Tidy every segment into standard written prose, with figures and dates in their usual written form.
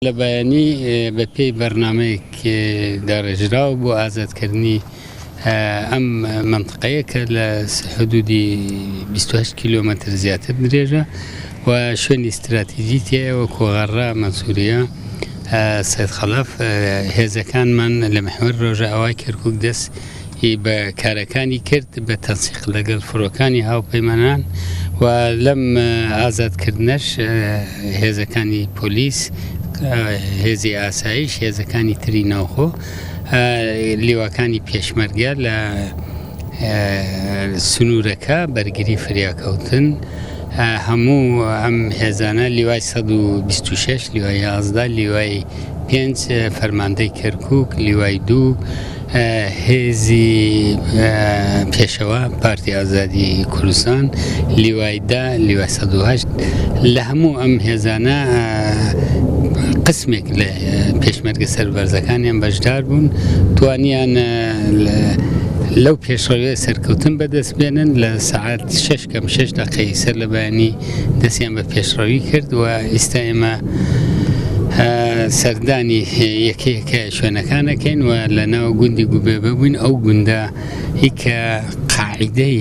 لە بەیانی بە پێی بەرنامەیەک داڕێژراو بۆ ئازادکردنی ئەم مەنتقەیە کە لە حدودی 28 کیلۆمەتر زیاتر درێژە و شوێنی ستراتیجی تێیە وەکو غەڕە، مەنسوریە، سەید خەڵەف، هێزەکانمان لە محوەر ڕۆژائاوای کەرکوک دەست ی بە کارەکانی کرد بە تەنسیق لەگەڵ فرۆکانی هاوپەیمانان و لەم ئازادکردنەش هێزەکانی پۆلیس، هێزی ئاسایش، هێزەکانی تری ناوخۆ، لیواکانی پێشمەرگە لە سنوورەکە بەرگری فریاکەوتن هەموو ئەم هێزانە لیوای 126 لیوای 11 لیوای پێنج فەرماندەی کەرکوک لیوای دوو هێزی پێشەوا پارتی ئازادی کوردستان لیوای دە لیوای 108 لە هەموو ئەم هێزانە قسمێک لە پێشمەرگە سەربەرزەکانیان بەشدار بوون توانیان لەو پێشڕەویە سەرکەوتن بەدەست بێنن لە سەعات شەش کەم شەش دەقەی سەر لە بەیانی دەستیان بە پێشڕەوی کرد و ئیستا ئێمە سەردانی یەکە یەکە شوێنەکان ئەکەین و لە ناو گوندی گوبێبە بووین ئەو گوندە هی کە قاعیدەی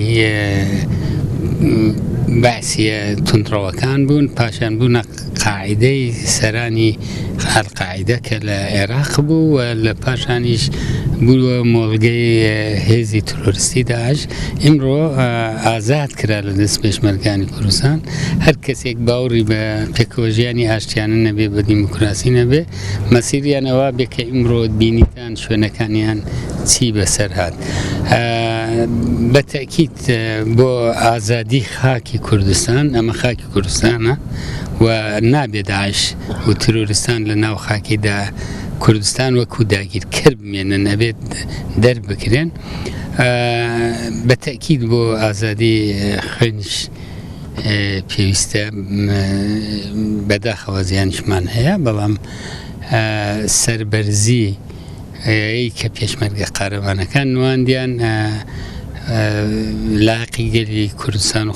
بەعسیە توندڕەوەکان بوون پاشان بوونە قاعیدەی سەرانی ئەلقاعیدە کە لە عێراق بوو و لە پاشانیش بووە مۆڵگەی هێزی ترۆریستی داعش ئیمڕۆ ئازاد کرا لە دەست پێشمەرگانی کوردستان هەر کەسێک باوڕی بە پێکەوە ژیانی ئاشتیانە نەبێ بە دیموکراسی نەبێ مەسیریان ئەوە بێ کە ئیمڕۆ بینیتان شوێنەکانیان چی بەسەر هات بە تەئکید بۆ ئازادی خاکی کوردستان ئەمە خاکی کوردستانە و نابێ داعش و ترۆریستان لە ناو خاکیدا کوردستان وەکو داگیرکەر بمێنن ئەبێت دەربکرێن بە تەئکید بۆ ئازادی خوێنیش پێویستە بەداخەوە زیانیشمان هەیە بەڵام سەربەرزی کە پێشمەرگە قارەمانەکان نواندیان لاقی گەلی کوردستان و.